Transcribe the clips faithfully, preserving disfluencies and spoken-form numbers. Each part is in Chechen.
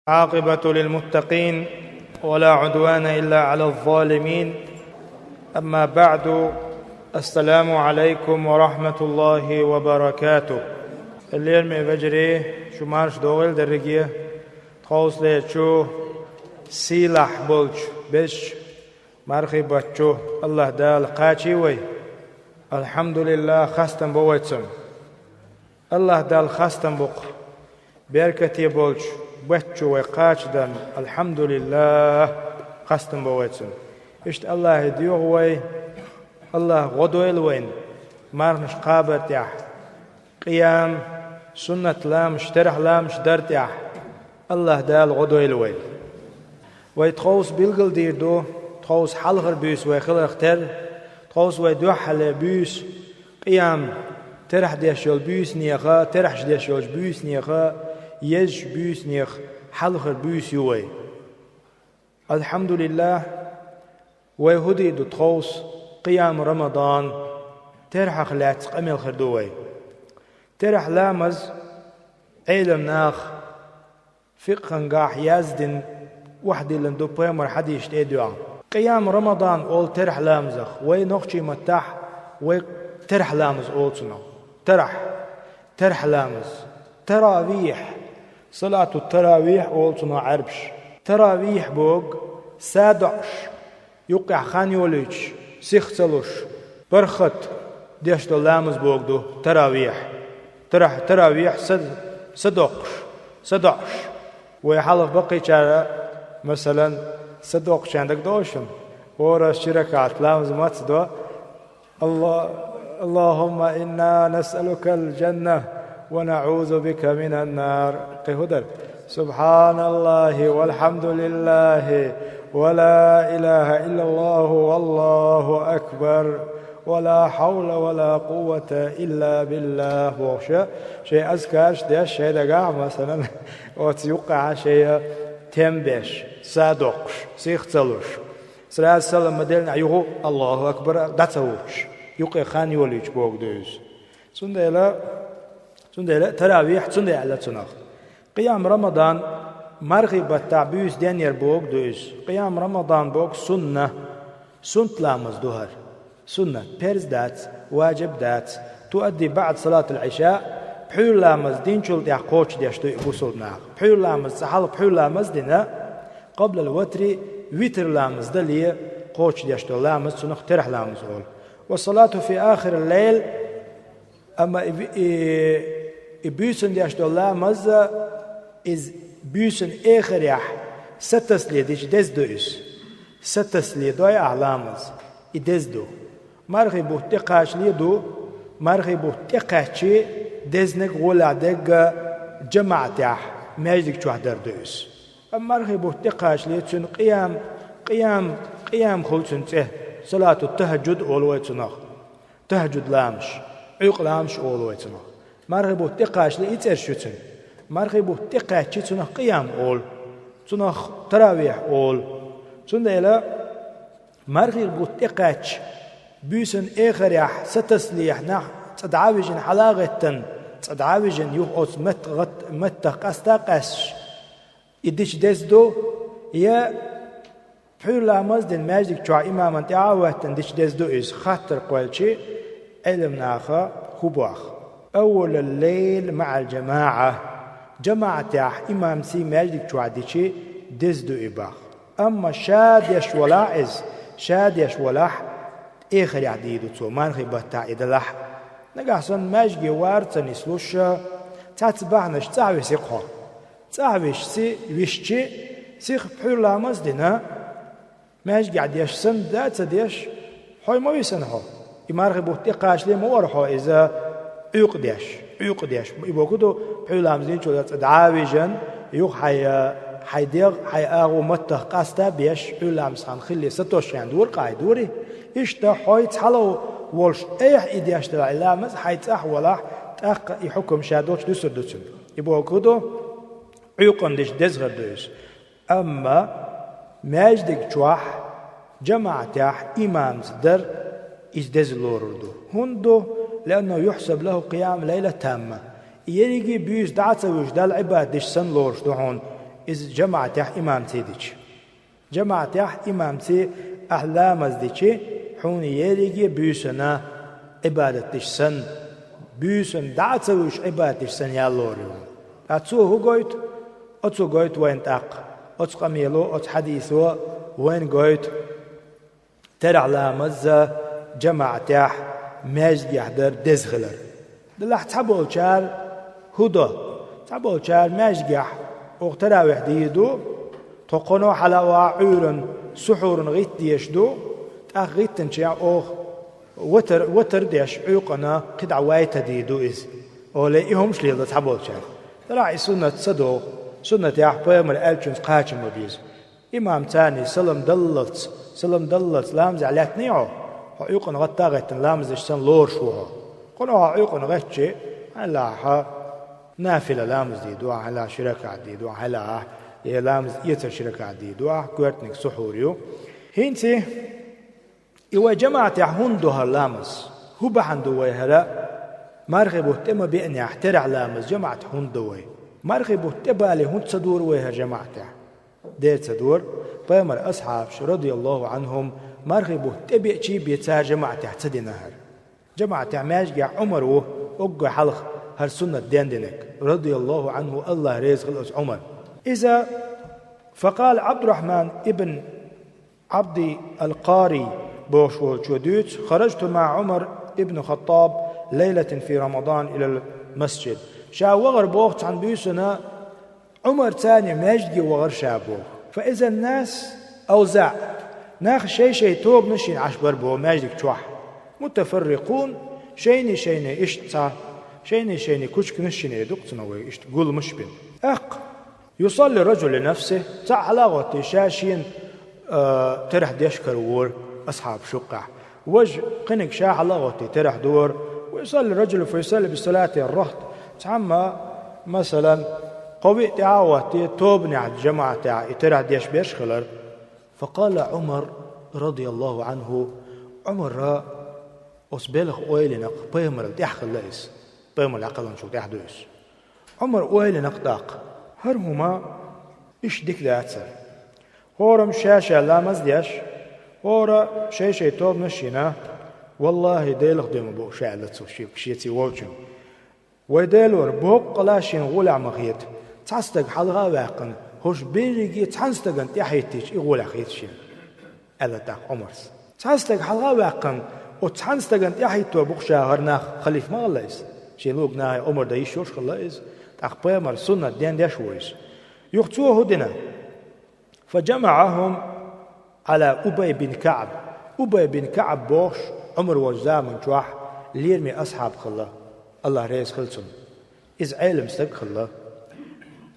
عاقبة للمتقين ولا عدوان إلا على الظالمين. أما بعد. السلام عليكم ورحمة الله وبركاته. Лераме вежарий, шу марш догӀийла дерриге. Тховсале чу сийлахь болчу, безачу мархий баттахь чу АллахӀ Дала кхачий вай. АлхьамдулиллахӀ, хастам бо вай цунна. АллахӀ Далла хастам бу-кх, беркате болчу баттахь чу вай кхачадарна, АлхьамдулиллахӀ, хастам бо вай цунна. Иштта АллахӀе доьху вай, АллахӀа гӀо дойла вайна марханаш кхабар тӀехь, къиям, суннат ламазаш, терахь ламазаш дар тӀехь. АллахӀ Дала гӀо дойла вай. Вай тховса билгалдийр ду, тховса хьалхара буьйса вай хиларх терра, тховса вай дуьххьарлера буьйса, къиям, терахь деш йолу буьйсанеха, терахьаш деш йолчу буьйсанеха, езачу буьйсанех хьалхара буьйса ю вай. АлхьамдулиллахӀ, вай хӀун дийр ду тховса, къиям Рамадан, терахьах лаьцна къамел хир ду вай. Терахь ламаз, Ӏелам наха фикъхангахь яздина, охьадиллина ду пайхамар хьадисаш тӀе а доьгӀна. Къиям Рамадан олу терахь ламазах, вай нохчийн маттахь вай терахь ламаз олу цунах. Тарахь, терахь ламаз, таравихь, салату таравихь олу цунах Ӏаьрбаша. Таравихь боху садоӀуш, юккъехь хан йолуьйтуш, сих ца луш, паргӀат деш долу ламаз боху ду таравихь. Тарахь, таравихь са, са доккхуш, са доӀуш. Вай хьалха баккхийчара, масалан, са доккхучарна дагадогӀу шуна, хӀора ши ракаӀат ламаз маца до, Алла-, اللهم إنا نسألك الجنة ونعوذ بك من النار. Кхин хӀун дара? سبحان الله والحمد لله ولا إله إلا الله والله أكبر ولا حول ولا قوة إلا بالله бохуш, шайн азкараш деш, шайн дагахь, масалан, оцу юккъехь шайн тем беш, са доккхуш, сих ца луш. Сразу салам ма-деллинехь юха а Аллаху акбар дӀа ца вуьтуш, юккъе хан йолуьйтуш боху ду иза. Цундела, цундела таравихь цундела аьлла цунах. Къиям Рамадан мархий баттахь буьйса денъяр боху ду иза. Къиям Рамадан боху сунна. Суннат ламаз ду хӀара. Суннат, перз дац, важиб дац. تؤدي بعد صلاة العشاء, пхьуьйра ламаз динчул тӀаьхьа кхочушдеш ду и бусулба наха. Пхьуьйра ламаз, цкъа хьалха пхьуьйра ламаз дина, قبل الوتر, витр ламаз дале, кхочушдеш долу ламаз цунах терахь ламаз олу. والصلاة في آخر الليل, амма и, и, и буьйсанна деш долу ламаз, иза буьйсанна эхарехь сатасале дича деза ду иза. Сатасале дой ахь ламаз, и деза ду. Мархий бутт тӀекхачале ду, мархий бутт тӀекхаьчча, дезнарг гӀолехь дерг жамаӀатехь маьждиг чохь дар ду иза. Амма мархий бутт тӀекхачале цуьнан къиям, къиям, къиям хуьлу цуьнан цӀе. Салату тахӀажжуд олу вай цунах. ТахӀажжуд ламазаш, Ӏуьйкъа ламазаш олу вай цунах. Мархий бутт тӀекхачале и цӀераш ю цуьнан. Мархий бутт тӀекхаьчча цунах къиям олу. Цунах таравихь олу. Цундела мархий бутт тӀекхаьчча, буьйсанна эхарехь сатасалехь нах цкъа дӀа а вижина, хьала а гӀеттина, цкъа дӀа а вижина, юха оцу метта-, гӀат-, меттах къаста а къаьсташ, и дича деза ду, я пхьуьйра ламаз а дина маьждиг чохь имаман тӀаьхьа а хӀоьттина дича деза ду иза, хаттар кхоьллича, Ӏелам наха хӀун боху? أول الليل مع الجماعة, жамаӀатехь имамца маьждиг чохь дича деза ду и боху. Амма ша деш валахь иза, ша деш валахь, эхарехь дийр ду цо, мархий баттахь и далахь. Нагахь санна маьждиге вар ца нислуш, цхьацца бахьанаш цӀахь виси-кх хьо. ЦӀахь висча, висча, сиха пхьуьйра ламаз а дина, маьждигехь деш санна, да а ца деш, хьой ма висина хьо. И мархий бутт тӀекхачале ма вара хьо иза Ӏуьйкъа деш, Ӏуьйкъа деш. И боху ду, пхьуьйра ламаз динчул тӀаьхьа цкъа дӀа а вижина, юха хьайн, хьайн дегӀ, хьайн агӀо меттах къаста а беш, пхьуьйра ламаз хан хилале сатосучарна дора-кх ахь, дора. Иштта хьой цхьалха волуш, айхьа и деш далахь и ламаз, хьайн цӀахь валахь, тӀаккха и хьукам ша долчу дуьсур ду цуьнан. И боху ду, Ӏуьйкъана дича деза хир ду иза. Амма маьждиг чохь жамаӀатехь имамца дар иза деза лорур ду. ХӀунда ду? لأنه يحسب له قيام ليلة تامة. Ерриге буьйса дӀа а ца вуьжуш, Далла Ӏибадат деш санна лоруш ду хьуна Иза жамаӀатехь имамций дича. ЖамаӀатехь имамций ахь ламаз дичи, хьуна ерриге буьйсанна Ӏибадат деш санна, буьйсанна дӀа а ца вуьйш Ӏибадат деш санна ял лору хьуна. Ткъа цо хӀун гойту? Оцо гойту вайна тӀаккха. Оцу къамело, оцу хьадисо вайна гойту терахь ламаз жамаӀатехь маьждигехь дар деза хилар. Делахь цхьаболчара хӀун до? Цхьаболчара маьждигехь оха таравихь дийр ду, тхо кхано хьала а ваха Ӏуьйранна, сухьурна гӀитта дезаш ду, тӀаккха гӀиттинчехь оха ватар, ватар деш Ӏуьйкъана кхидӀа вайта дийр ду иза. Оле и хӀумаш леладо цхьаболчара. Делахь и суннат ца догӀу, суннатехь пайхамар аьллачунца кхачам ма беза. Имамца салам даллалц, салам даллалц ламазехь лаьттиний хьо? Хьо Ӏуьйкъана гӀатта а гӀеттина ламаз деш санна лоруш ву хьо. Кхана хьо Ӏуьйкъана гӀаьттичи, хьайна лахь нафила ламаз дийр ду ахь, хьайна лахь ши ракаӀат дийр ду ахь, хьайна лахь е ламаз эцар ши ракаӀат дийр ду ахь, коьртаниг сухьур ю. ХӀинца и вай жамаӀатехь хӀунда до хӀара ламаз? ХӀун бахьана ду вай хӀара? Мархий бутт тӀе ма беанехь, терахь ламаз жамаӀатехь хӀунда до вай? Мархий бутт тӀе бале хӀунда ца дора вай хӀара жамаӀатехь? Дера ца дора, пайхамар асхьабаш, радияллаху Ӏанхум, мархий бутт тӀе беачи бен цара жамаӀатехь ца дина хӀара. ЖамаӀатехь маьждигехь Ӏумар ву уггар хьалха хӀара суннат дендинарг, радияллаху Ӏанху, АллахӀ реза хила оцу Ӏумар. Иза, факъала Ӏабдуррахьман ибн Ӏабди ал-Къари бохуш волчо дуьйцу: «Харажту маӀа Ӏумар ибн Хаттаб лайлатан фи Рамадан илал масджид». Ша вахар боху цхьана буьйсанна Ӏумарца маьждиге вахар ша боху. «Фа изан нас авзаӀ». Нах шай-шай тобанаш йина Ӏаш бара боху маьждиг чохь. «Мутафаррикъун», шайна-шайна иштта цхьа, шайна-шайна кучканаш йина, дукха ца новой иштта гуламаш бина. ТӀаккха «Юсалли ар-раджулу ли нафсихи», цхьаъ хьала а гӀоттий, ша шена, а, терахь деш каравора асхьабаш юккъехь. Важа кхиниг ша хьала а гӀоттий, терахь дора. «Ва юсалли ар-раджулу фа юсалли би салати ар-рахт». Цхьамма, масалан, кхо-виъ тӀаьхьа а гӀоттий, тобанехь, жамаӀатехь и терахь деш берш хилар. Факъала Ӏумар, радияллаху Ӏанху, Ӏумара оцу белхан ойла йинарг пайхамарал тӀаьхьа хилла иза. Пайхамар дӀакхелхинчул тӀаьхьа ду иза. Ӏумара ойла йинарг тӀаккха: «ХӀара хӀума иштта дика дацара. ХӀораммо ша-ша ламаз деш, хӀора шай-шай тобанаш йина, валлахӀи, Делах дуй ма бу ша», аьлла цо ши-, шеца волчунна. «Вай Делора, боккъала шена гӀолехь ма хета, цхьа стаг хьалха а ваьккхина, хӀорш берриге цхьана стагана тӀаьхьахӀиттийча, и гӀолехь хета шена», аьлла тӀаккха Ӏумарс. Цхьана стаг хьалха а ваьккхина, оцу цхьана стагана тӀаьхьахӀитто бу-кх ша хӀара нах, халифа ма хилла иза. Шен лугу нахе омар дан йиш йолуш хилла иза, тӀаккха пайхамар суннат дендеш ву иза. Юха цо хӀун дина? «Фа жамаӀахум Ӏала Убай бин КаӀб». Убай бин КаӀб бохуш, Ӏумар волчу заман чохь лераме асхьаб хилла, АллахӀ реза хила цунна. Иза Ӏелам стаг хилла.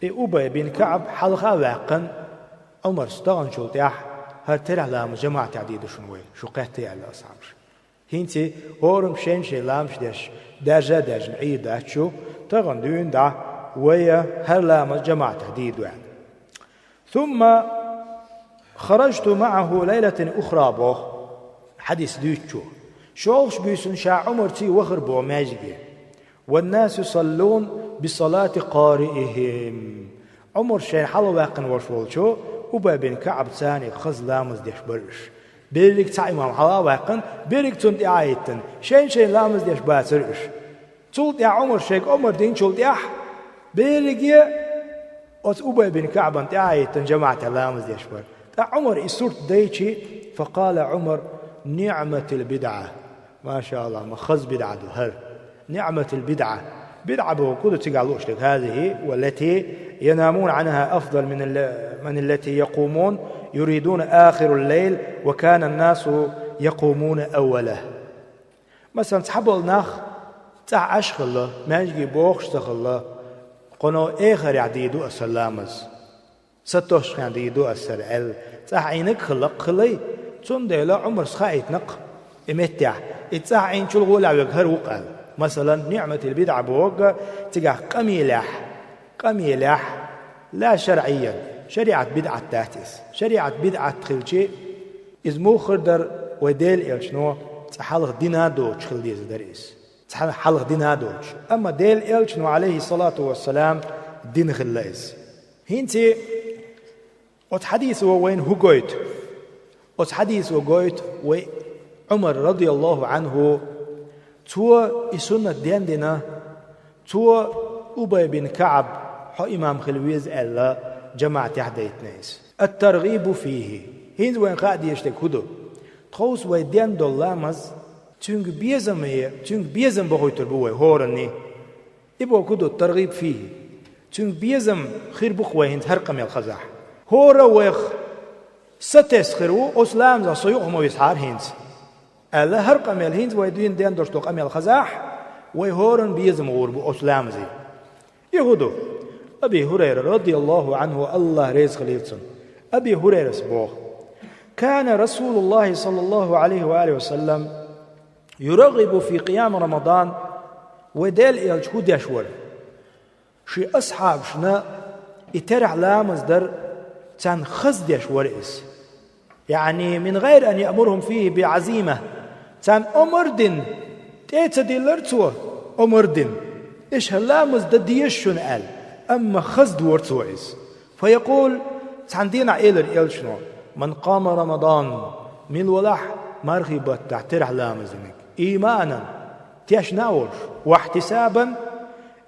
И Убай бин КаӀб хьалха а ваьккхина, Ӏумарс таханчул тӀаьхьа хӀара терахь ламаз жамаӀатехь дийр ду шуна вай, шу кхетта аьлла асхьабаша. ХӀинца хӀораммо шен-шен ламазаш деш, даьржа а даьржина Ӏийр дац шу, тахана дуьйна дӀа вай хӀара ламаз жамаӀатехь дийр ду аьлла. «Сумма харажту маӀаху лайлатан ухра», боху хьадис дуьйцучо. ШолгӀачу буьйсанна ша Ӏумарций вахар боху маьждиге. «Ван-насу юсаллуна би салати къариихим». Ӏумар шайна хьалха ваьккхина волуш волчо, Убай бин КаӀб царниг хаза ламаз деш бара уьш. Берриг цхьа имам хьалха а ваьккхина, берриг цунна тӀаьхьа а хӀиттина, шайна-шайна ламаз деш бацара уьш. Цул тӀаьхьа Ӏумар шайга омар динчул тӀаьхьа, берриге оцу Убай бин КаӀбана тӀаьхьа а хӀиттина, жамаӀатехь ламаз деш бара. ТӀаккха Ӏумара и сурт дайчи, факъала Ӏумар: «НиӀматил бидӀа». Ма ша АллахӀ, ма хаза бидӀа ду хӀара. «НиӀматил бидӀа». БидӀа бохург хӀун ду цигахь лууш дерг? «ХӀазихи валлати янамуна Ӏанха афдал мин алла-, мин аллати якъумун юридуна ахирал лайл ва канан-насу якъумуна аввалаху». Масалан, цхьаболу нах цӀахь Ӏаш хилла, маьждиге бохуш ца хилла, кхуьнан эхарехь дийр ду аса ламаз, сатосучу хенахь дийр ду аса хӀара аьлла, цӀахь Ӏийнарг хилла-кх, хилла. Цундела Ӏумарс хаийтина-кх и меттехь, и цӀахь Ӏийначул гӀолехь верг хӀара ву-кх аьлла. Масалан, ниӀматил бидӀа бохург цигахь къамелехь, къамелехь, ла шаръиййан, шариӀат бидӀат дац иза. ШариӀат бидӀат хилчи, иза муха хир дара, вай Делан элчано цкъа хьалха дина а доцуш хила дезар дара иза. Цкъа хьалха дина а доцуш. Амма Делан элчано, Ӏалайхиссалату вассалам, дина хилла иза. ХӀинца оцу хьадисо вайна хӀун гойту? Оцу хьадисо гойту вай Ӏумар, радияллаху Ӏанху, цо и суннат дендина, цо Убай бин КаӀб, хьо имам хила веза аьлла, жамаӀатехь дайтина иза. Ат-таргӀибу фийхӀи. ХӀинца вайна хаа дезаш дерг хӀун ду? Тховса вай ден долу ламаз, цуьнга безаме, цуьнга безам бохуьйтур бу вай хӀоранна. И бохург ду таргӀиб фийхӀи. Цуьнга безам хир бу-кх вай хӀинца хӀара къамел хазахь. ХӀора а вайх сатесна хир ву, оцу ламазах со юкъахь ма висхьара хӀинца, аьлла, хӀара къамел хӀинца вай дуьйна ден долуш долу къамел хазахь, вай хӀоранна безам гӀур бу оцу ламазе. И хӀун ду? Аби ХӀурайра, радияллаху Ӏанху, Аллах реза хилийла цунна. Аби ХӀурайрас боху: «Кана Расулуллахи саллаллаху Ӏалайхи ва алихи ва саллам юрагӀибу фи къиями Рамадан». Вай Делан элча хӀун деш вара? Шен асхьабашна и терахь ламаз дар царна хаза деш вара иза. Яъни, мин гӀайри ан яъмурахум фийхӀи би Ӏазима. Царна омра дина, тӀе а ца диллира цо, омра дина, аша хӀара ламаз дан деза шуна аьлла, амма хаза дора цо иза. Фаякъул, цхьана дийнахь элира элчано: «Ман къама Рамадан», мила валахь мархий баттахь терахь ламаз динарг, иманан, тешна а волуш, вахьтисабан,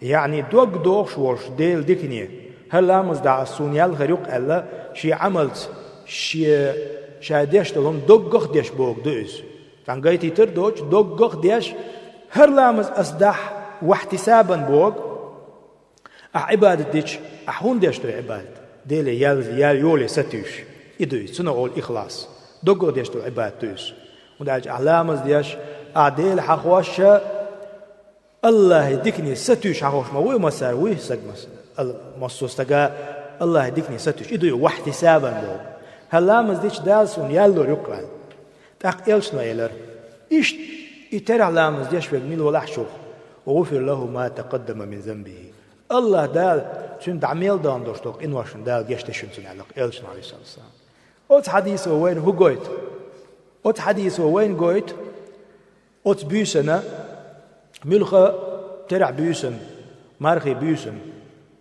яъни дог дохуш волуш Делан дикане, хӀара ламаз дахь ас суна ял хир ю-кх аьлла, шен Ӏамалца, шен, ша деш долу хӀума доггах а деш бохург ду иза. Цхьана гайтийтар а доцуш, доггах а деш, хӀара ламаз ас дахь вахьтисабан бохург, ахь Ӏибадат дича, ахь хӀунда деш ду и Ӏибадат? Деле ял, ял йоле сатуьйсуш. И ду иза, цунах олу ихлас. Доггах деш долу Ӏибадат ду иза. ХӀунда аьлча ахь ламаз деш, ахь Дела хьахош а, Аллахьан дикане сатуьйсуш хьахош ма вуй массара, вуй стаг мас-, ал-, массо а стага Аллахьан дикане сатуьйсуш. И ду и вахьтисабан бохург. ХӀара ламаз дича Дала суна ял лур ю-кх аьлла. ТӀаккха элчано элира: «Иштта и терахь ламаз деш верг мила валахь шух, гӀуфира лахӀу ма такъаддама мин занбихӀи». Аллах Дала цуьнан дӀа мел дан долуш долу къиношна Дала гечдеш ю цунна аьлла элчано, Ӏалайхиссалату вассалам. Оцу хьадисо вайна хӀун гойту? Оцу хьадисо вайна гойту, оцу буьйсанна, муьлхха терахь буьйсанна, мархий буьйсанна,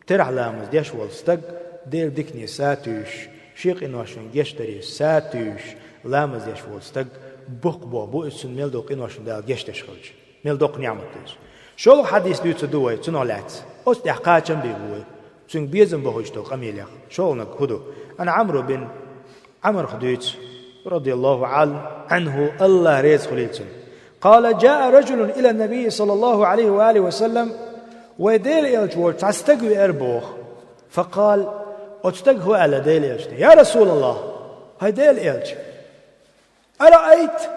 терахь ламаз деш волу стаг, Делан дикане сатуьйсуш, шен къиношна гечдаре сатуьйсуш, ламаз деш волу стаг боккха бохам бу иза, цунна мел долу къиношна Дала гечдеш хилча. Мел доккха неӀмат ду иза. ШолгӀа хьадис дуьйцур ду вай цунах лаьцна. Оцу тӀехь кхачам бийр бу вай цуьнга безам бохуьйтуш долу къамелех. ШолгӀаниг хӀун ду? Ан Ӏамру бин, Ӏамрах дуьйцу, радияллаху Ӏан-, Ӏанху, Аллах реза хуьлийла цунна. Къала: «Джаа раджулун иля ннабийи саллаллаху Ӏалайхи ва алихи ва саллам». Вай Делан элча волчу цхьа стаг веара боху. Факъала, оцу стага хӀун аьлла Делан элчане: «Я Расулаллах, хӀай Делан элча, араайта,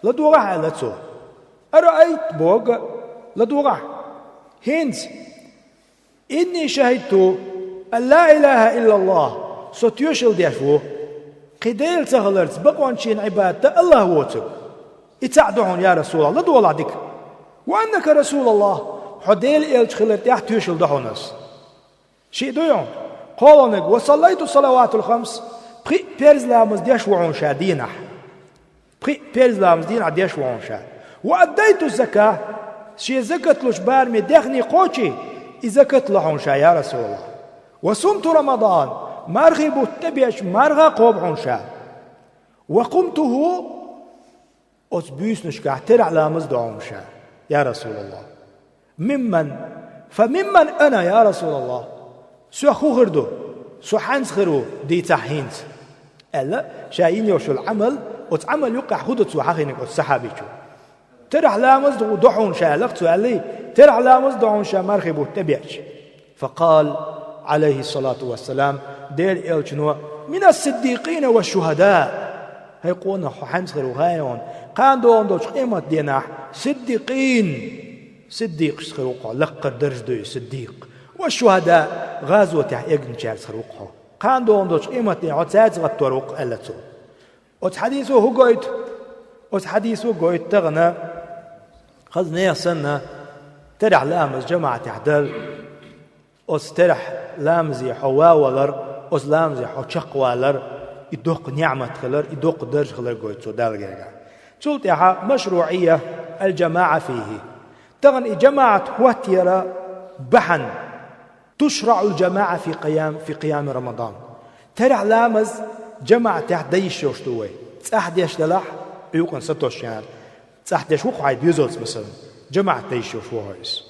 ладогӀахьа», аьлла цо. «Араайта», боху, ладогӀахьа. ХӀинца: «Инни шахӀидту ан ла илахӀа иллаллах», со тоьшалла деш ву, кхин Дела ца хиларца бакъончийн Ӏибадат дан Аллах воцург. И цхьаъ ду хьуна, я Расулаллах, ладогӀалахь дика. «Ва аннака Расулаллах», хьо Делан элча хилар тӀехь тоьшалла до хьуна ас. Шиъ дуй хьуна? КхоалгӀаниг: «Ва саллайту салаватул хамс», пхиъ перз ламаз деш ву хьуна ша дийнахь. Пхиъ перз ламаз дийнахь деш ву хьуна ша. «Ва аддайту зака», шен закат луш бараме даьхни кхочий, и закат ло хьуна ша, я Расулаллах. «Ва сумту Рамадан», мархий бутт тӀебеача марха кхобу хьуна ша. «Ва къумтуху», оцу буьйсанашкахь терахь ламаз до хьуна ша, я Расулаллах. «Мимман, фа мимман ана, я Расулаллах? Соьх хӀун хир ду? Со хьаьнца хир ву, дийцахь хӀинца», аьлла, ша йина йолуш йолу Ӏамал, оцу Ӏамал юккъехь хӀун ду цо хьахийнарг оцу сахьабичо? «Терахь ламаз до хьуна ша», аьлла-кх цо, аьллий? «Терахь ламаз до хьуна ша мархий бутт тӀебеача». Факъала, Ӏалайхиссалату вассалам, Делан элчано: «Минас-сиддикъина ва шухӀада». ХӀай къонах, хьо хьаьнца хир ву хаий хьуна? Кхана догӀун долчу къематденахь сиддикъин, сиддикъашца хир ву-кх хьо, лаккхара дарж ду и сиддикъ. Ва шухӀада, гӀазотехь эгначаьрца хир ву-кх хьо. Кхана догӀун долчу къематденахь хьо цаьрца гӀаттор ву-кх, аьлла цо. Оцу хьадисо хӀун гойту? Оцу хьадисо гойту тахана, хаза нехан санна, терахь ламаз жамаӀатехь дар, оцу терахь ламазе хьо ван валар, оцу ламазе хьо чекхвалар, и доккха неӀмат хилар, и доккха дарж хилар гойту цо Далла гергахь. Цул тӀаьхьа машруӀия аль-жамаӀа фийхӀи. Тахана и жамаӀат хӀоттаяра бахьана. تشرع الجماعة في قيام، في قيام رمضان. Терахь ламаз жамаӀатехь дан йиш йолуш ду вай. ЦӀахь деш далахь, Ӏуьйкъана сатосучу хенахь. ЦӀахь деш ву хьо хьайн доьзалца, масалан, жамаӀат дан йиш йолуш ву хьо иза.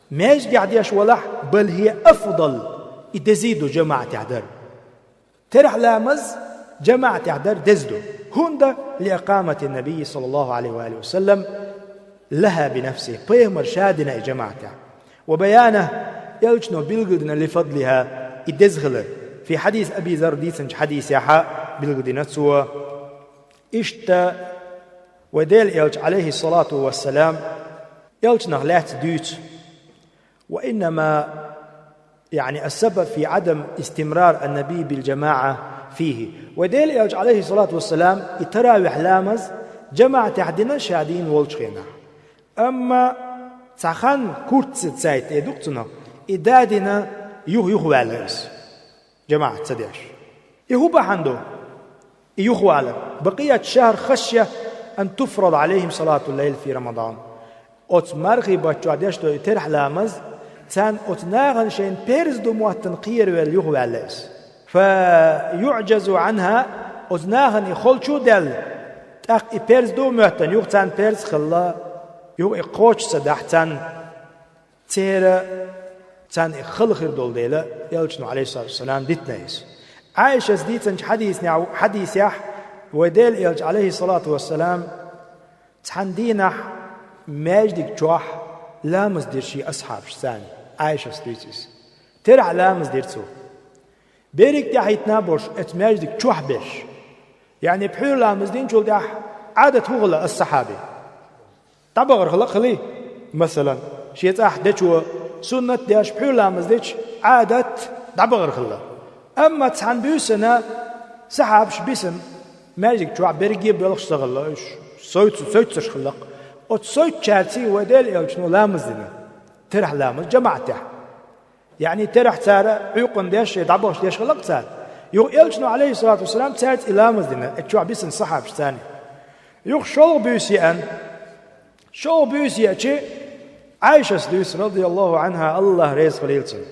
Маьждигехь деш валахь, بل هي أفضل, и деза ду жамаӀатехь дар. Терахь ламаз жамаӀатехь дар деза ду. ХӀунда لإقامة النبي صلى الله عليه وآله وسلم لها بنفسه, пайхамара ша дина и жамаӀатехь. وبيانه, элчано билгалдина لفضلها, и деза хилар. في حديث أبي ذر, дийцинчу хьадисехь билгалдина цо. Иштта вай Делан элча, عليه الصلاة والسلام, элчанах лаьцна дуьйцу. وإنما يعني السبب في عدم استمرار النبي بالجماعة فيه. Вай Делан элча, عليه الصلاة والسلام, и таравихь ламаз жамаӀатехь дина ша дийна волчу хенахь. Амма цхьа хан, куртца цайта, э, ду-кх цунах, и да дина, юха-юха ваьлла иза, жамаӀат ца деш. И хӀун бахьана ду? И юхавалар. بقية شهر خشية أن تفرض عليهم صلاة الليل في رمضان. Оцу мархи баттахь чохь деш долу и терахь ламаз, царна оцу нахана шайна перз ду моттана кхеравелла юхаваьлла иза. فيعجزوا عنها, оцу нахана и холчу а даьлла, тӀаккха и перз ду а моттана, юха царна перз а хилла, юха и кхочуш ца дахь царна, церан, царна и хала хир долу дела, элчано, عليه الصلاة والسلام, дитина иза. Ӏайшас дийцинчу хьадиснехь, хьадисехь, вай Делан элча, عليه الصلاة والسلام, цхьана дийнахь маьждиг чохь ламаз дира шен асхьабашца царна, Ӏайшас дуьйцу иза. Терахь ламаз дира цо. Берриг тӀаьхьахӀиттина а болуш, оцу маьждиг чохь берш. Яъни пхьуьйра ламаз динчул тӀаьхьа Ӏадат хӀун хилла ас-сахьаби? ДӀабахар хилла хилий? Масалан, шен цӀахь дечо суннат деш, пхьуьйра ламаз дечу Ӏадат дӀабахар хилла. Амма цхьана буьйсана сахьабаш бисина маьждиг чохь берриге а боьлхуш ца хилла уьш, совцу-, совцуш хилла-кх. Оцу совцучаьрца вай Делан элчано ламаз дина, терахь ламаз жамаӀатехь. Яъни терахь цара Ӏуьйкъана деш, я дӀабахаш деш хилла-кх цара. Юха элчано, عليه الصلاة والسلام, цаьрца и ламаз дина, оцу чохь бисина сахьабашца царна. Юха шолгӀа буьйса еана. ШолгӀа буьйса еачи, Ӏайшас дуьйцу, رضي الله عنها, АллахӀ реза хуьлийла цунна.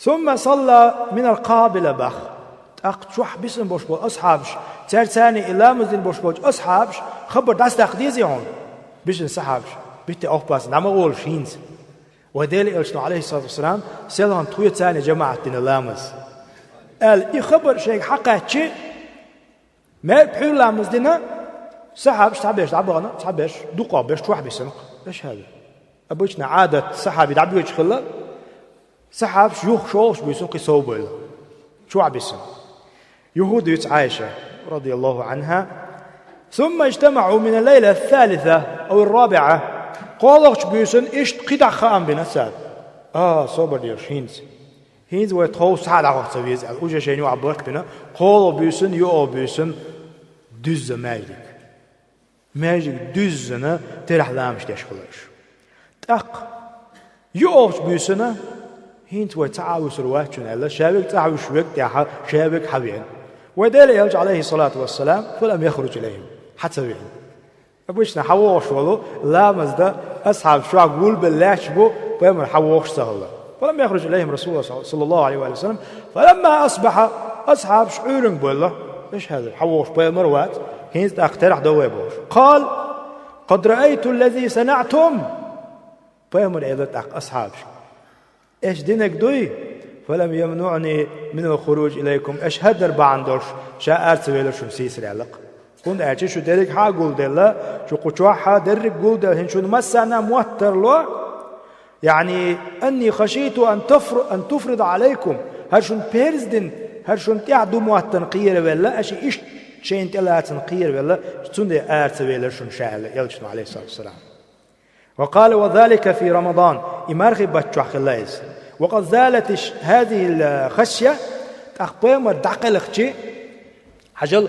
ثم صلى من القابلة, боху. ТӀаккха чохь бисина болуш болу асхьабаш, цаьрца царна и ламаз дина болуш болчу асхьабаша хабар дӀасадаккха дезий хьуна? Бисина сахьабаш, битти охпасан, дӀа ма гӀолаш хӀинца. Вай Делан элчано, عليه الصلاة والسلام, селхана тхоьца царна жамаӀат дина ламаз, аьлла, и хабар шайга хьакхаьччи, ма-, пхьуьйра ламаз дина, сахьабаш цхьаберш дӀабахана, цхьаберш дукхахберш чохь бисина-кх. Эш хьаьвза. Обычно Ӏадат сахьаби дӀабоьдуш хилла, сахьабаш юха шолгӀачу буьйсанна кхин сов бевлла, чохь бисина. Юха дуьйцу Ӏайша, رضي الله عنها: ثم اجتمعوا من الليلة الثالثة أو الرابعة. КхоалгӀачу буьйсанна иштта кхидӀа хаам бина цара. А, собар деш, хӀинца. ХӀинца вай тховса схьа а дӀахӀотта ца веза аьлла, уже шайна юкъахь барт бина, кхоалгӀа буьйсанна, йоьалгӀа буьйсанна дуьзна маьждиг. Маьждиг дуьзна терахь ламаз деш хилла уьш. ТӀаккха йоьалгӀачу буьйсанна, хӀинца вай цхьа а вуьсур вац шуна аьлла, ша верг цӀахь вуьсуш верг тӀехь, ша верг хьавеана. Вай Делан элча, عليه الصلاة والسلام, فلم يخرج إليهم, хьа ца веана. Обычно хьавогӀуш волу, ламаз дан асхьабаш чохь гулбелла лаьтташ бу, пайхамар хьавогӀуш ца хилла. فلم يخرج إليهم رسول الله صلى الله عليه وآله وسلم. فلما أصبح, асхьабаш Ӏуьйранга бевлла, эш хьаьвза, хьавогӀуш пайхамар вац, хӀинца тӀаккха терахь до вай бохуш. قال: قد رأيت الذي صنعتم. Пайхамара элира тӀаккха асхьабашка: «Аша динарг дуй, فلم يمنعني من الخروج إليكم, аша хӀара дар бахьана долуш ша ара ца велира шуна сийсара», — аьлла-кх. ХӀунда аьлча шу дерриг хьа а гулделла, шу кху чохь а дерриг гулделла, хӀинца шуна массарна а мотт тарло, яъни: «أني خشيت أن تفر-, أن تفرض عليكم», хӀара шуна перз дина, хӀара шуна тӀехь ду моттана кхеравелла, аша иштта шайна тӀелацарна кхеравелла, цундела ара ца велира шуна ша, аьлла элчано, عليه الصلاة والسلام. وقال: «وذلك في رمضان», и мархи баттахь хилла иза. «وقد زالت الش-, هذه الخشية», тӀаккха пайхамар дӀакхелхичи, хьажал,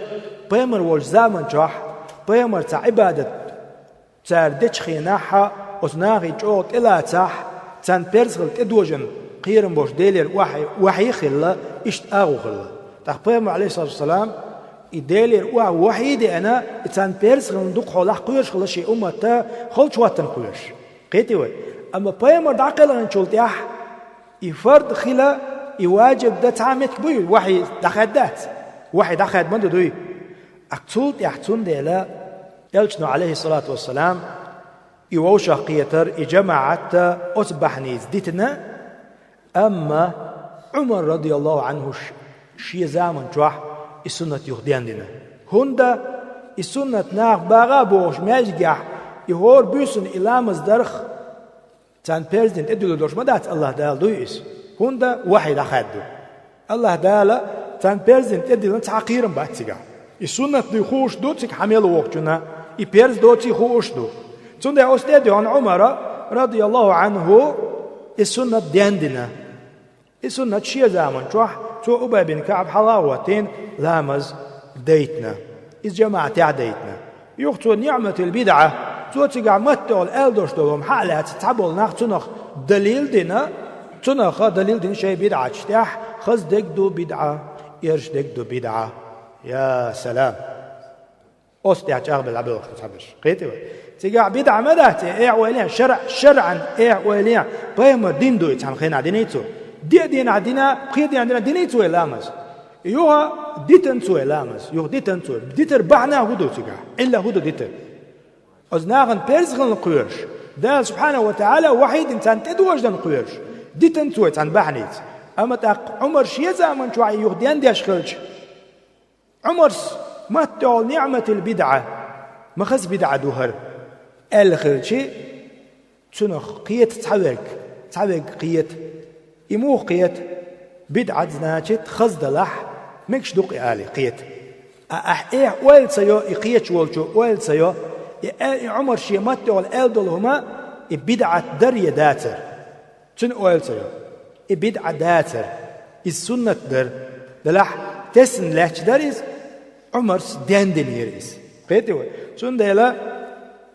пайхамар волчу заман чохь, пайхамар цхьа Ӏибадат цара дечу хенахь, оцу нахе чӀогӀа тӀелацахь, царна перз хила тӀедожана кхерам болуш Делера вахьи, вахьи хилла, иштта агӀо хилла. ТӀаккха пайхамар, عليه الصلاة والسلام, и Делера охьа вахьий а деана, и царна перз хиларна дукха хьолахь кхоьруш хилла шен уммат, халчу хӀоттарна кхоьруш. Кхетий вай? Амма пайхамар дӀакхелхинчул тӀаьхьа И фард хила, и ваджиб да цхьа меттиг буй, вахьи дӀахаьддац. Вахьи дӀахаьдда ма ду дуй. Ак цул тӀехь цундела элчано, алейхиссалату вассалам, и вовшах кхетар, и джамаӀатта оцу бахьаница дитина, амма Ӏумар, радияллаху Ӏанху, ш-, шен заман чохь и суннат юха дендина. ХӀунда и суннат нах багӀа а бохуш маьждигехь, и хӀора буьйсанна и ламаз дарх, царна перза дина тӀедуьллур долуш ма дац, Аллаха Дала дуй иза. ХӀунда вахьи дӀахаьдда ду. Аллаха Дала царна перза дина тӀедиллина цхьа кхерам бац цигахь. И суннат дуй хууш ду цига хьан мел вокхучунна, и перза доций хууш ду. Цундела оцу тӀе а дуьхьал Ӏумара, радияллаху Ӏанху, и суннат дендина. И суннат шен заман чохь цо Убай бин КаӀб хьала а хӀоттийна ламаз дайтина. Иза джамаӀатехь дайтина. Юха цо ниӀматил бидӀа, цо цигахь маттехула аьлла долуш долу хӀума хьа а лаьцна, цхьаболу нах цунах далил а дина, цунах далил а дина шайн бидӀаташ тӀехь, хаза дерг ду бидӀа, эрш дерг ду бидӀа. Я салам! Оцу тӀехь чӀагӀбелла дӀабоьлхуш цхьаберш. Кхетий вай? Цигахь бидӀа ма дац, э, эхь ойла, шаръ-, шаръан эхь ойла, пайхамар дина ду и цхьана хенахь диний цо? Диъ дийнахь дина, пхи дийнахь дина, диний цо и ламаз? Юха дитан цо и ламаз, юха дитан цо. Дитар бахьана хӀун ду цигахь? Ӏилла хӀун ду дитар? Оцу нахана перза хилла кхоьруш, Дала субхьанаху ва таӀала вахьи дина царна тӀедождан кхоьруш, дитан цо и цхьана бахьаница. Амма тӀаккха Ӏумар шен заман чохь и юха дендеш хилча, Ӏумарс маттехула ниӀматил бидӀа, ма хаза бидӀа ду хӀара, аьлла хилчи, цунах кхета цхьаверг, цхьаверг кхета. И муха кхета? БидӀат, значит, хаза далахь, мегаш ду-кх и алий кхета. А ахь эхь ойла ца йо, и кхеташ волчо ойла ца йо, и а-, и Ӏумар шен маттехула аьлла долу хӀума, и бидӀат дар я дацар? Цуьнан ойла ца йо. И бидӀа дацар, иза суннат дара. Делахь тесна лаьтташ дара иза, Ӏумарс дендинера иза. Кхетий вай? Цундела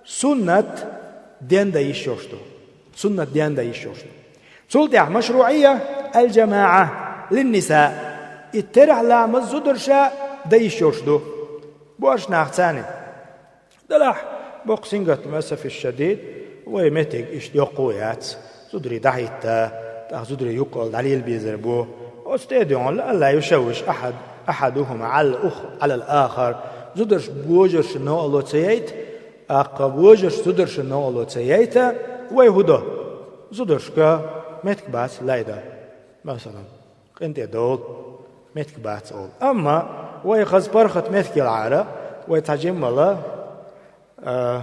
суннат денда йиш йолуш ду. Суннат денда йиш йолуш ду. Цул тӀаьхьа машруӀия аль-джамаӀа лин-ниса. И терахь ламаз зударша дан йиш йолуш ду. Боьрша нах царна. Делахь, боккха сингаттам, асафи шадид, вай меттиг иштта йоккха а яц. Зударий дӀахӀитта, тӀаккха зударий юккъал дӀалела безар бу. Оцу тӀе а дуьйхьал, Алла ю шавиш ахьад, ахьадухума Ӏалал ух-, Ӏалал ахар. Зударш божаршна новкъарло ца яйта, тӀаккха божарш зударшна новкъарло ца яйта, вай хӀун до? Зударшка меттиг бац лай дан. Масалан, къинтӀе довла, меттиг бац олу. Амма вай хаза паргӀат меттиг елахьара, вай цхьа жиммала, а,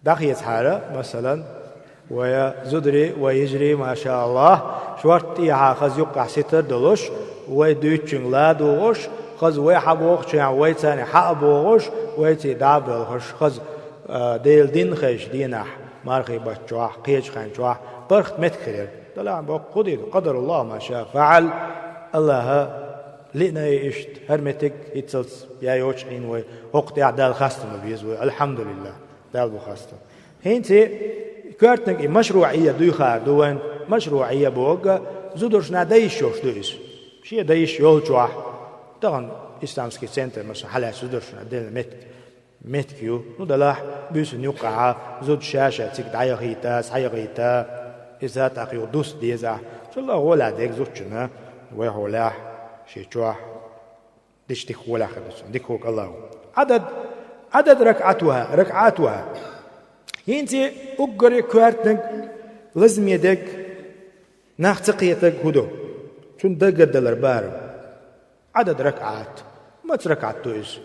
дӀахецахьара, масалан, вай зударий, вай йижарий, машааллахӀ, шортта тӀехьа хаза юккъехь ситар а долуш, вай дуьйцучуьнга ладугӀуш, хаза вай хьан бохучехь вай царна хьа а бохуш, вайций дӀа а боьлхуш, хаза, а, Делан дин хезчу дийнахь, мархий баттахь, кхечу хенчохь, паргӀат меттиг хир яра. Делахь боккха хӀун дийр ду? Къадаруллаху ма ша фаӀал. Аллаха лиъна и иштта, хӀара меттиг хӀинццалц яйочу хьийна вай, хӀокху тӀехь Далла хастам бан беза вай. Алхьамдулиллах, Далла бу хастам. ХӀинца коьртаниг и машруӀия дуьйхар ду вайн, машруӀия бохург зударшна дан йиш йолуш ду иза. Шен дан йиш йолчохь, тахана исламский центр, масала, хьалаьцна зударшна делла меттиг. Меттиг ю. Ну, делахь, буьйсанна юккъехьа зуда ша-ша цига дӀаяхийта, схьаяхийта, иза тӀаккха юха дуста дезахь. Цул а гӀолехь дерг зудчунна, вай хьолехь, шен чохь, дича дика гӀолехь хир ду цунна. Дика хӀокху Аллахо. Ӏадад, Ӏадад ракаӀат ваха, ракаӀат ваха. ХӀинца уггаре коьртаниг, лазаме дерг, нах ца кхетарг хӀун ду? Цунна дагардалар барам. Ӏадад ракаӀат. Маца ракаӀат ду иза?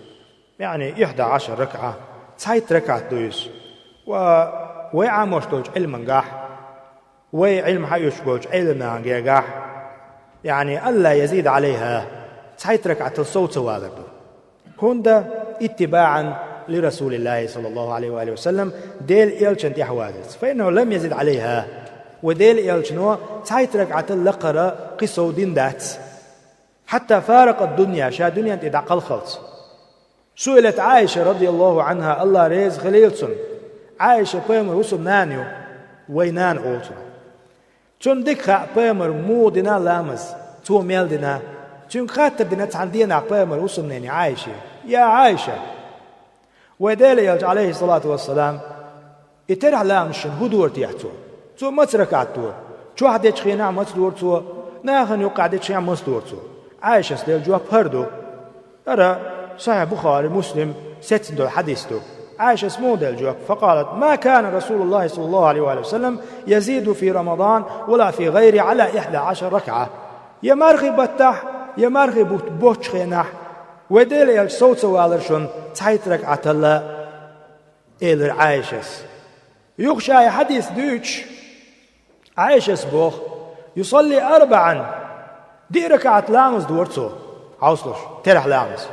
Яъни, ихьда Ӏашар ракаӀа. Цхьайтта ракаӀат ду иза? Ва вай Ӏамош долчу Ӏилмангахь, вай Ӏилма хьаоьцуш болчу Ӏелам нахана гергахь, яъни, алла язида Ӏалайха, цхьайтта ракаӀатал сов ца валар ду. ХӀунда? اتباعا لرسول الله صلى الله عليه وآله وسلم, Делан элчанна тӀаьхьавазарца. فإنه لم يزد عليها. Вай Делан элчано цхьайтта ракаӀатал лакхара кхин сов дина дац. حتى فارق الدنيا, ша дуьнен тӀе дӀакхалхалц. سئلت عائشة رضي الله عنها, Алла реза хилийла цунна. Ӏайша пайхамаран хӀусамнана ю, вай нана олу цунах. Цунна дика хаьа пайхамара муха дина ламаз, цо мел дина. Цуьнга хаттар дина цхьана денахь пайхамаран хӀусамнене Ӏайше: «Я Ӏайша, вай Делан элча, Ӏалайхиссалату вассалам, и терахь ламаз шуна хӀун дора техьа цо? Цо маца ракаӀат дора?» Чохь дечу хенахь маца дора цо? Нахана юккъехь дечу хенахь маца дора цо? Ӏайшас делла жоп хӀара ду. ХӀара Сахьихь Бухари, Муслим сецна долу хьадис ду. Ӏайшас муха делла жоп? فقالت: ما كان رسول الله صلى الله عليه وآله وسلم يزيد في رمضان ولا في غيره على إحدى عشرة ركعة. Я мархи баттахь, я мархи бутт боцчу хенахь вайн Делан элча сов ца валара шуна цхьайтта ракаӀатал, элира Ӏайшас. Юха ша и хьадис дуьйцуш, Ӏайшас боху: يصلي أربعا, диъ ракаӀат ламаз дора цо, хьовсалаш, терахь ламаз.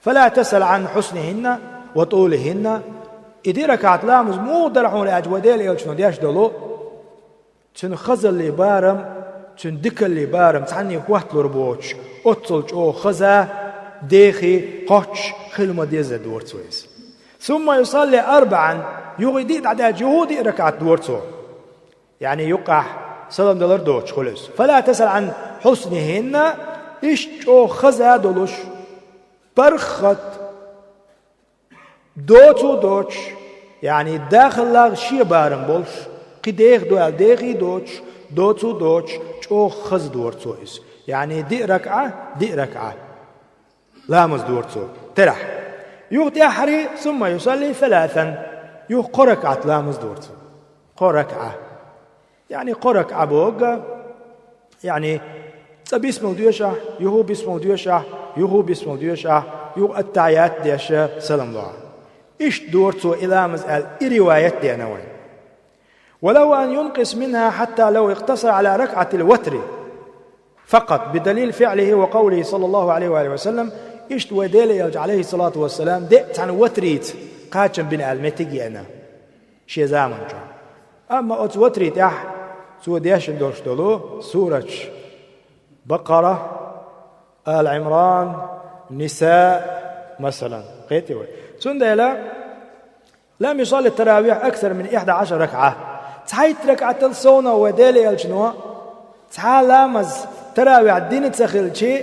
فلا تسل عن حسنهن وطولهن. И диъ ракаӀат ламаз муха дара хьуна аьлча, вайн Делан элчано деш долу, цуьнан хазаллин барам, цуьнан дикаллин барам цхьанне хӀотталур боцуш, оццул чӀогӀа хаза, дехий, кхоччуш хила ма-деззара дора цо иза. ثم يصلي أربعا, юха и диъ дӀадаьлча, юха диъ ракаӀат дора цо. Яъни юккъехь салам далар доцуш хуьлу иза. فلا تسل عن حسنهن, иштта чӀогӀа хаза долуш, паргӀат, доцу а доцуш, яъни дахаллах шен барам болуш, кхин деха ду аьлла дехий доцуш, доцу а доцуш, чӀогӀа хаза дора цо иза. Яъни диъ ракаӀа, диъ ракаӀа ламаз дора цо, терахь. Юха тӀаьххьара, ثم يصلي ثلاثا, юха кхо ракаӀат ламаз дора цо. Кхо ракаӀа. Яъни кхо ракаӀа боху, яъни цкъа бисмал доьшахь, юха бисмал доьшахь, юха бисмал доьшахь, юха аттахьият деш салам лохь. Иштта дора цо и ламаз аьлла, и риваят деана вайн. وله أن ينقص منها حتى لو اقتصر على ركعة الوتر فقط بدليل فعله وقوله صلى الله عليه وآله وسلم. Иштта вайн Делан элча, Ӏалайхиссалату вассалам, деа цхьана ватрица кхачам бина аьлла меттиг а еана шен заманчохь. Амма оцу ватри тӀехь цо дешна долуш долу сураташ: Бакъара, Ала Ӏимран, Ниса, масалан. Кхетий вай? Цундела: لم يصل التراويح أكثر من إحدى عشرة ركعة. Цхьайтта ракаӀатал совнаха вайн Делан элчано цхьа а ламаз таравихь дина ца хилча,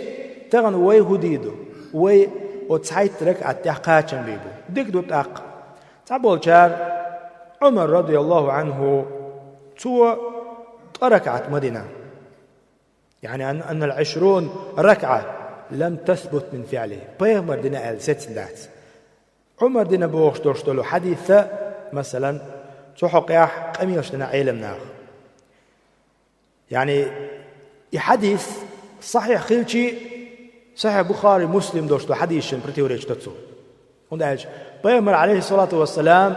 тахана вай хӀун дийр ду? Вай оцу цхьайтта ракаӀат тӀехь кхачам бийр бу. Дика ду тӀаккха. Цхьаболчара, Ӏумар, радияллаху Ӏанху, цо ткъа ракаӀат ма дина. يعني أن، أن العشرون ركعة لم تثبت من فعله. Пайхамара дина аьлла сецна дац. Ӏумара дина бохуш долуш долу хьадис а, масалан, цу хьокъехь къамелаш дина Ӏеламнаха. Яъни, и хьадис сахьихь хилча, Сахьихь Бухари, Муслим долуш долу хьадисашна противоречить до цо. ХӀунда аьлча Пайхамара, Ӏалайхиссалату вассалам,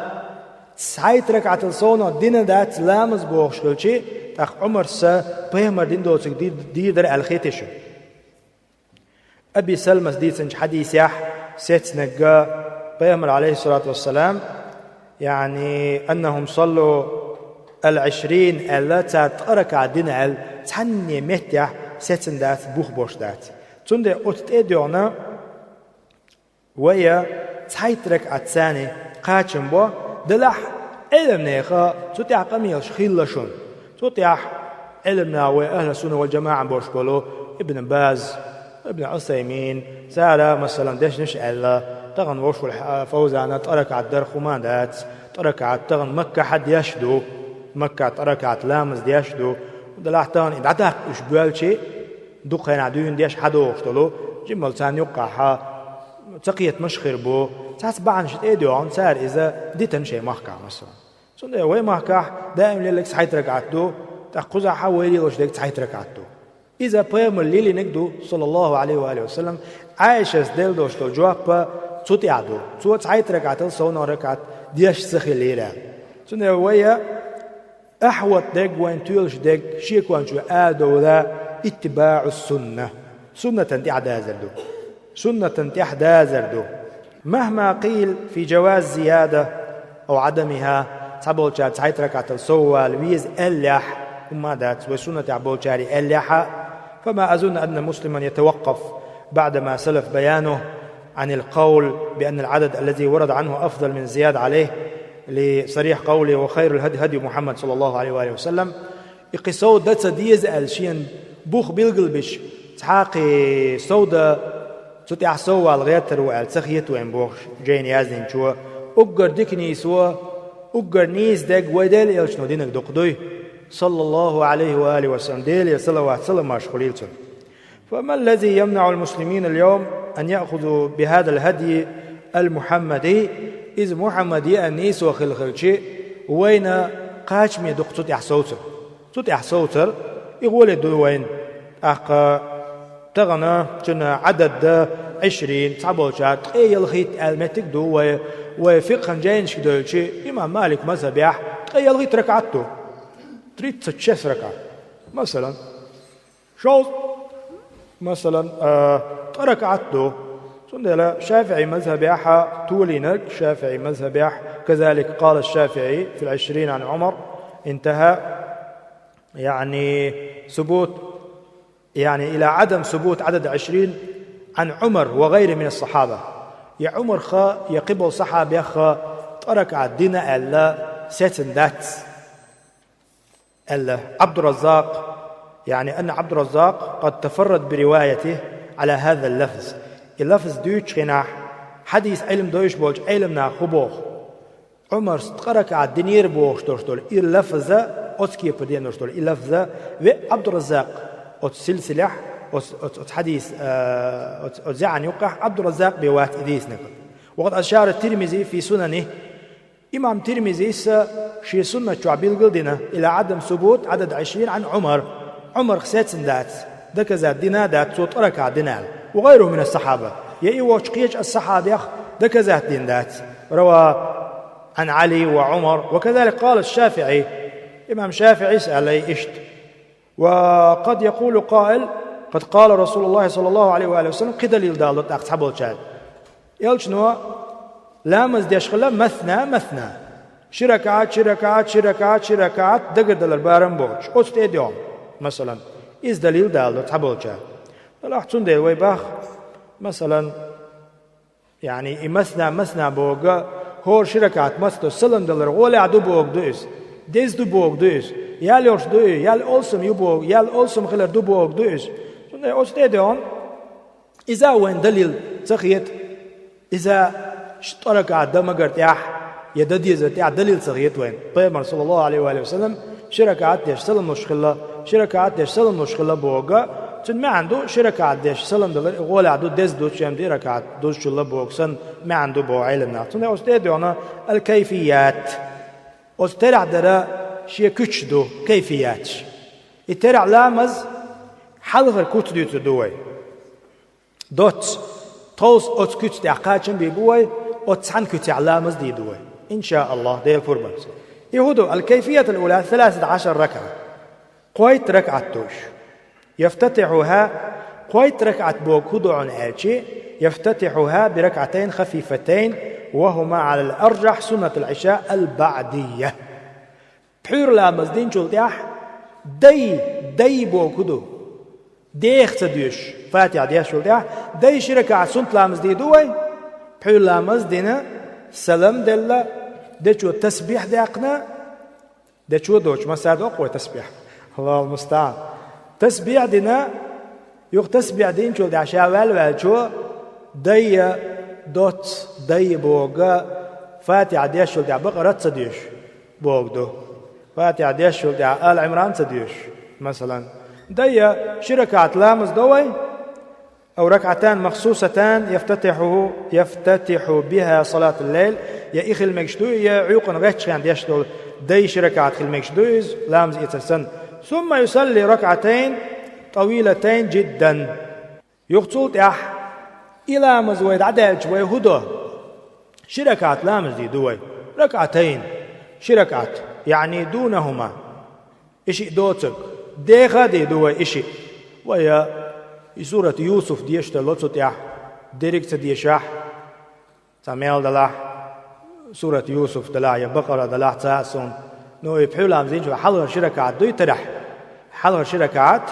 цхьайтта ракаӀатал совнаха дина дац ламаз бохуш хилча, тӀаккха Ӏумарс Пайхамара дина доцург ди-, дийр дара аьлла хетий шуна? Аби Салмас дийцинчу хьадисехь сецнарг, Пайхамара, Ӏалайхиссалату вассалам, яъни, أنهم صلوا العشرين аьлла, цара ткъа ракаӀат дина аьлла, цхьанне меттехь сецна дац, бух бош дац. Цундела оцу тӀе а доьгӀна, вай цхьайтта ракаӀатца кхачам бо, делахь а Ӏеламнехан цу тӀехь къамелаш хилла шуна. Цу тӀехь Ӏеламнаха вай ахьлу сунна вал жамаӀа бош болу Ибн Баз, Ибн Ӏусаймин, цара, масалан, дешнаш а аьлла, тахана вовшахволу Фавзана ткъа ракаӀат дара хӀума дац, ткъа ракаӀат тахана Маккахь а деш ду, Маккахь ткъа ракаӀат ламаз деш ду, делахь тахана и дӀадаккха уьш боьлча, дукха хенахь дуьйна деш хьадогӀуш долу, жиммал царна юккъехь ца кхетамаш хир бу, цхьацца бахьанаш тӀе а доьгӀна, цара иза дитина шайн махкахь, масалан. Цундела вай махкахь даим лелларг цхьайтта ракаӀат ду, тӀаккха кхузахь а вай лелош дерг цхьайтта ракаӀат ду. Иза Пайхамара лелийнарг ду, саллаллаху Ӏалайхи ва алихи ва саллам, Ӏайшас делла долуш долу жоп цу тӀехь ду. Цо цхьайтта ракаӀатал совнаха ракаӀат деш ца хиллера. Цундела вай а Ахьват дерг, вайн тоьлуш дерг, шекончу арадовла, иттибаӀу сунна. Суннатан тӀехь дазар ду. Суннатан тӀехь дазар ду. مهما قيل في جواز زيادة أو عدمها, цхьаболчара цхьайтта ракаӀатал сов вала веза аьллехь, хӀумма а дац, вай суннатехь болчаре аьллехь а, فما أظن أن مسلما يتوقف بعد ما سلف بيانه عن القول بأن العدد الذي ورد عنه أفضل من الزيادة عليه لصريح قوله وخير الهدي هدي محمد صلى الله عليه وآله وسلم. И кхин сов дан ца деза аьлла шена бух билгалбеш, цхьа а кхин сов дан цу тӀехь сов вала гӀертар ву аьлла ца хета вайн бохуш жайна яздинчо, уггар дика нийса ву, уггар нийса дерг вай Делан элчано динарг дукха дуй. صلى الله عليه وآله وسلم, Делера салават-саламаш хуьлийла цунна. فما الذي يمنع المسلمين اليوم أن يأخذوا بهذا الهدي المحمدي؟ Иза Мухьаммада йиъанна нийсо хилла хилча, вайна кхачаме ду-кх цу тӀехь совцар. Цу тӀехь совцар, и гӀоле ду вайна. ТӀаккха тахана цуьнан Ӏадад да, Ӏишрин, цхьаболчара ткъе ялхитта аьлла меттиг ду вай, вай фикъхьан жайнашка девлча, имам Малик мазхабехь ткъе ялхитта ракаӀат ду. Тридцать шесть ракаӀат. Масалан, шовзткъа, масалан, а, ткъа ракаӀат ду. Цундела ШафиӀи мазхабехь толийнарг, ШафиӀи мазхабехь, كذلك قال الشافعي في العشرين عن عمر، انتهى. يعني ثبوت، يعني إلى عدم ثبوت عدد عشرين عن عمر وغيره من الصحابة. Я Ӏумарх, я кхиболу сахьабех ткъа ракаӀат дина аьлла сецна дац, аьлла Ӏабдурраззакъ, يعني أن عبد الرزاق قد تفرد بروايته على هذا اللفظ. И лафз дуьйцучу хенахь, хьадис Ӏилма дойуш болчу Ӏеламнаха хӀун боху? Ӏумарс ткъа ракаӀат динера бохуш долуш долу и лафза, оцу кепара денош долу и лафза, веа Ӏабдурраззакъ оцу силсилехь, оцу, оцу, оцу хьадис, а, оцу, оцу зӀенан юккъехь Ӏабдурраззакъ бен вац и дийцинарг. وقد أشار الترمذي في سننه. Имам Тирмизис а шен суннат чохь билгал а дина, إلى عدم ثبوت عدد عشرين عن عمر. Ӏумарх сецна дац, доказать дина а дац, цо ткъа ракаӀат дина аьлла. وغيره من الصحابة. Я и воцчу кхечу ас-сахьабех доказать дина дац. روى عن علي وعمر، وكذلك قال الشافعي. Имам ШафиӀис аьлла иштта. وقد يقول قائل: قد قال رسول الله صلى الله عليه وآله وسلم, кхин далил даладо тӀаккха цхьаболчара. Элчано ламаз деш хилла مثنى مثنى. Ши ракаӀат, ши ракаӀат, ши ракаӀат, ши ракаӀат, дагардалар барам боцуш. Оцу тӀе а доьгӀна, масалан, иза далил даладо цхьаболчара. Делахь цундела вай боху, масалан, يعني и مثنى مثنى бохург, хӀора ши ракаӀат маца до, салам далар гӀолехь ду бохург ду иза, деза ду бохург ду иза, ял йолуш ду и, ял алсам ю бохург, ял алсам хилар ду бохург ду иза. Цундела оцу тӀе а доьгӀна, иза а вайна далил ца хета, иза ш-, ткъа ракаӀат дан магар тӀехь я дан дезар тӀехь далил ца хета вайна. Пайхамар, صلى الله عليه وآله وسلم, ши ракаӀат деш салам луш хилла, ши ракаӀат деш салам луш хилла бохург, цуьнан маьӀна ду, ши ракаӀат деш салам далар и гӀолехь ду, деза ду, шен ди ракаӀат дузучул бохург санна маьӀна ду боху Ӏеламнаха. Цундела оцу тӀе а доьгӀна الكيفيات. Оцу терахь дара шен куьцаш ду, кайфияташ. И терахь ламаз хьалхара куц дуьйцур ду вай. Доцца, тховса оцу куьца тӀехь кхачам бийр бу вай, оцу цхьана куьцехь ламаз дийр ду вай. إن شاء الله, Делан пурбанца. И хӀун ду, الكيفية الأولى ثلاثة عشر ركعة. Кхойтта ракаӀат ду уьш. يفتتحها, кхойтта ракаӀат бохург хӀун ду хьуна аьлча, يفتتحها بركعتين خفيفتين وهما على الأرجح سنة العشاء البعدية. Пхьуьйра ламаз динчул тӀаьхьа дай, дай бохург хӀун ду? Деха ца доьшуш, Фатихьа дешчул тӀаьхьа, дай ши ракаӀат суннат ламаз дийр ду вай? Пхьуьйра ламаз дина, салам делла, дечо тасбихь даьккхина, дечо доцуш, массаьрга доккху вай тасбихь. الله المستعان. Тасбихь дина, юха тасбихь динчул тӀаьхьа ша ваьлла ваьллачо, дай, доцца, дай бохург Фатихьа дешчул тӀаьхьа Бакъарат ца доьшуш бохург ду. Фатихьа дешчул тӀаьхьа Ала Ӏимран ца доьшуш, масалан. Дай, ши ракаӀат ламаз до вай, أو ركعتان مخصوصتان يفتتح، يفتتح بها صلاة الليل, я и хила мегаш ду, я Ӏуьйкъана гӀеттачу хенахь деш долу дай ши ракаӀат хила мегаш ду иза, ламаз эцар санна. ثم يصلي ركعتين طويلتين جدا. Юха цул тӀаьхьа и ламаз вай дӀадаьлча вай хӀун до? Ши ракаӀат ламаз дийр ду вай. ركعتين. Ши ракаӀат. يعني دونهما. И шиъ доцург. Деха а дийр ду вай и шиъ. Вай, а, и сурат Юсуф дешдало цу тӀехь. Дерриг а ца дешахь, цхьа мел далахь, сурат Юсуф далахь, я Бакъара далахь, цхьа а сунна. Ну, и пхьуьйра ламаз динчул хьалхара ши ракаӀат дуй терахь? Хьалхара ши ракаӀат.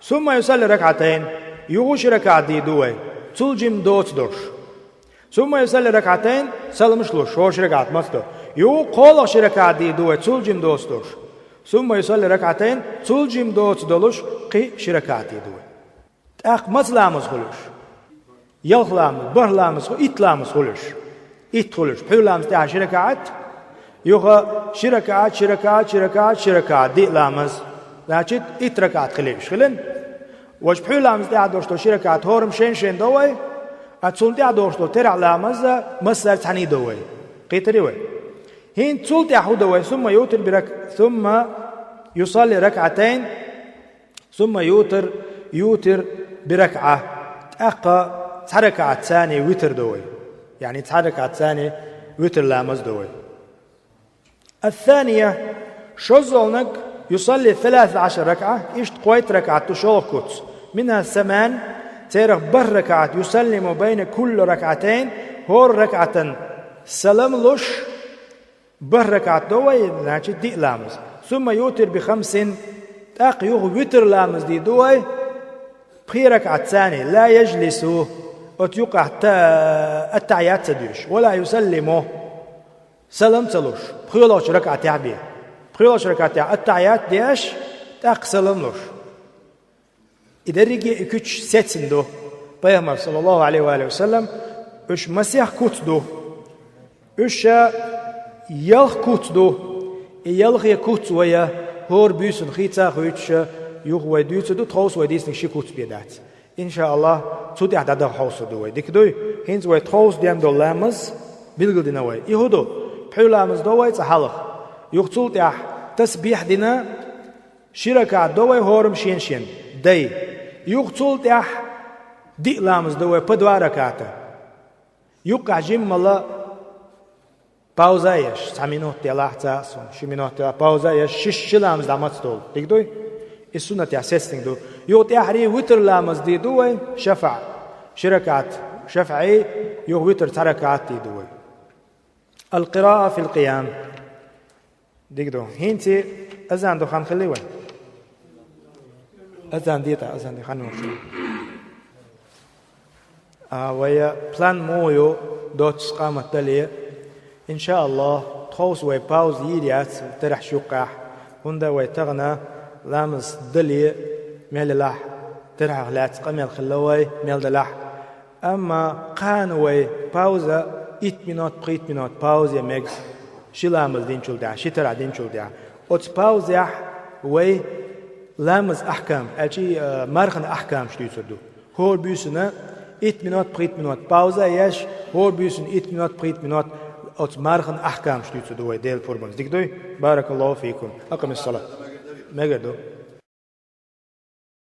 ثم يصلي ركعتين. Юха ши ракаӀат дийр ду вай. Цул жимма доцу долуш. ثم يصلي ركعتين, саламаш луш, хӀора ши ракаӀат маца до. Юха кхоалгӀа ши ракаӀат дийр ду вай, цул жимма доцу долуш. ثم يصلي ركعتين, цул жимма доцу долуш, кхин ши ракаӀат дийр ду вай. ТӀаккха маца ламаз хуьлуш? Ялх ламаз, бархӀ ламаз ху-, итт ламаз хуьлуш. Итт хуьлуш. Пхьуьйра ламаз тӀаьхьа ши ракаӀат, Юха ши ракаӀат, ши ракаӀат, ши ракаӀат, ши ракаӀат, диъ ламаз. Значит, итт ракаӀат хилийш хилин. Важа пхьуй ламаз тӀехь долуш долу ши ракаӀат хӀораммо шен-шен до вай, а цунна тӀехь долуш долу терахь ламаз массара цхьаьний до вай. Кхийтарий вай? ХӀинца цул тӀехь хӀун до вай? Сумма ютир бирак-, сумма юсалли ракаӀатайн, сумма ютир, ютир биракаӀа. ТӀаккха цхьа ракаӀат царний витр до вай. Яъни цхьа ракаӀат царний витр ламаз до вай. Ас-санийя, шоззалнаг, юсалли саласа гӀашара ракаӀа, иштта кхойтта ракаӀат ду шолгӀа куц. Минха саман, церах бархӀ ракаӀат, юсаллиму байна кулли ракаӀатайн, хӀора ракаӀатан салам луш, бархӀ ракаӀат до вай, значит, диъ ламаз. Сумма ютир би хамсин, тӀаккха юха витр ламаз дийр ду вай, пхи ракаӀат царний, ла яжлису, оцу юкъахь та-, аттахьият ца дуьйш, ва ла юсаллиму, салам ца луш, пхоьалгӀачу ракаӀатехь бен. ПхоьалгӀачу ракаӀатехь аттахьият деш, тӀаккха салам луш. И дерриге а и куьцаш сецна ду. Пайхамар, саллаллаху алейхи ва алейхи ва саллям, уьш масех куц ду. Уьш ша ялх куц ду. И ялхе куц вай хӀора буьйсанна хийца а хуьйцуш, юха вай дуьйцур ду, тховса вай дийцинарг ши куц бен дац. Иншааллах, цу тӀехь дӀадаха хьовсур ду вай. Дика дуй? ХӀинца вай тховса ден долу ламаз билгалдина вай. И хӀун ду? Пхьуй ламаз до вай цкъа хьалха. Юха цул тӀехь тасбихь дина, ши ракаӀат до вай хӀораммо шен-шен дай. Юха цул тӀехь диъ ламаз до вай, по два ракаӀата. Юккъехь жимма мала пауза а еш, цхьа минот делахь, цхьа а сум, ши минот делахь, пауза а еш, ши, ши ламаз дӀа маца долу. Дика дуй? И суннатехь сецнарг ду. Юха тӀаьххьарий витр ламаз дийр ду вай, шафаӀ. Ши ракаӀат шафаӀий, юха витр цхьа ракаӀат дийр ду вай. Ал-къираъа фил къиям. Дика ду. ХӀинца азан ду хан хилли вай? Азан де тӀаккха, азан де хан ву. А, вай план муха ю, доццус къамат дале? Иншааллах, тховса вай пауза йийр яц, терахьаш юккъехь. ХӀунда вай тахана ламаз дале, мел елахь, терахьах лаьцна къамел хилла вай, мел делахь. Амма кхана вай пауза, итт минот, пхийтта минот пауза я мега, ши ламаз динчул тӀаьхьа, ши тарахь динчул тӀаьхьа. Оцу паузехь вай ламаз ахкам, аьлчи, а, мархана ахкамаш дуьйцур ду. ХӀора буьйсанна итт минот, пхийтта минот пауза а еш, хӀора буьйсанна итт минот, пхийтта минот оцу мархана ахкамаш дуьйцур ду вай Делан пурбанца. Дика дуй? Баракаллаху фикум. Акъимис-салат. Мегар ду?